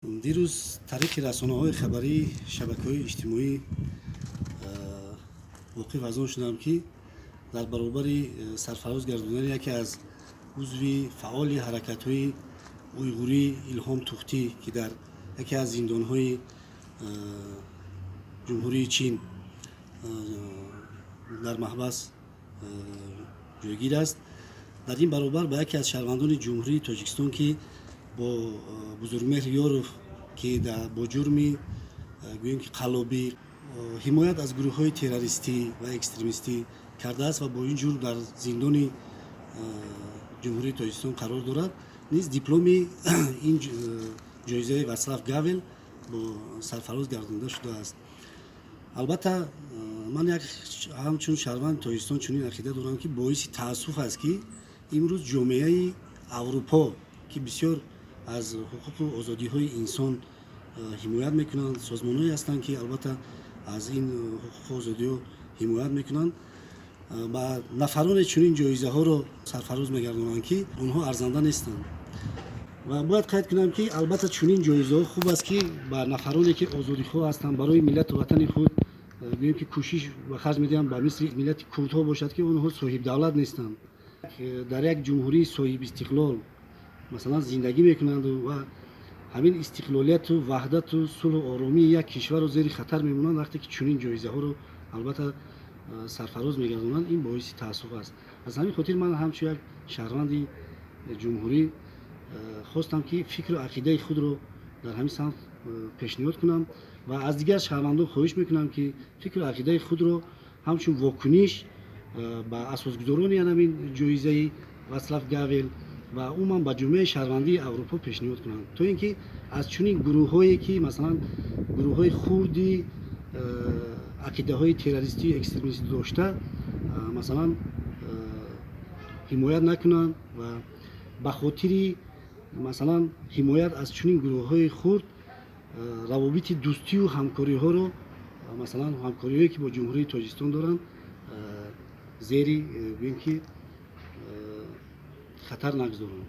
Дирӯз тариқи расонаҳои хабарӣ, шабакаҳои иҷтимоӣ воқиф аз он шудам, ки дар баробари сарфароз гардондани яке аз узви фаъоли ҳаракатҳои уйғурӣ Илҳом Тухтӣ, ки дар яке аз зиндонҳои Ҷумҳурии Чин дар маҳбас ҷойгир аст, дар ин баробар ба яке аз шаҳрвандони Ҷумҳурии Тоҷикистон, ки бо Бузургмеҳр Ёров, ки бо ҷурми, гӯем ки, қаллобӣ, ҳимоят аз гурӯҳҳои террористӣ ва экстремистӣ кардааст ва бо ин ҷурм дар зиндони Ҷумҳурии Тоҷикистон қарор дорад, низ дипломи ин ҷоизаи Ватслав Гавел бо сарфароз гардонда шудааст. Албатта, ман як ҳамчун шаҳрванди Тоҷикистон чунин ақида дорам, ки боиси таассуф аст, ки имрӯз ҷомеаи Аврупо, ки бисёр аз ҳуқуқу озодиҳои инсон ҳимоят мекунанд, созмонҳое ҳастанд, ки албатта аз ин ҳуқуқу озодиҳо ҳимоят мекунанд, ба нафароне чунин ҷоизаҳоро сарфароз мегардонанд, ки онҳо арзанда нестанд. Ва бояд қайд кунам, ки албатта чунин ҷоизаҳо хуб аст, ки ба нафароне, ки озодихоҳ ҳастанд, барои миллату ватани худ, гӯем ки, кӯшиш ба харҷ медиҳанд, ба мисли миллати курдҳо бошад, ки онҳо соҳибдавлат нестанд, дар як ҷумҳурии соҳибистиқлол, масалан, зиндагӣ мекунанду ва ҳамин истиқлолияту ваҳдату сулҳу оромии як кишварро зери хатар мемонанд. Вақте ки чунин ҷоизаҳоро албатта сарфароз мегардонанд, ин боиси таассуф аст. Аз ҳамин хотир ман ҳамчун як шаҳрванди ҷумҳурӣ хостам, ки фикру ақидаи худро дар ҳамин самт пешниҳод кунам ва аз дигар шаҳрвандон хоҳиш мекунам, ки фикру ақидаи худро ҳамчун вокуниш ба асосгузорони ҳамин ҷоизаи Ватслав Гавел ва умуман ба ҷомеаи шаҳрвандии Аврупо пешниҳод кунанд, то ин ки аз чунин гурӯҳҳое, ки масалан гурӯҳҳои хурди ақидаҳои террористию экстремистӣ дошта, масалан, ҳимоят накунанд ва ба хотири, масалан, ҳимоят аз чунин гурӯҳҳои хурд равобити дӯстию ҳамкориҳоро, масалан, ҳамкориҳое, ки бо Ҷумҳурии Тоҷикистон доранд, зери, гӯем ки, хатар нагузоранд.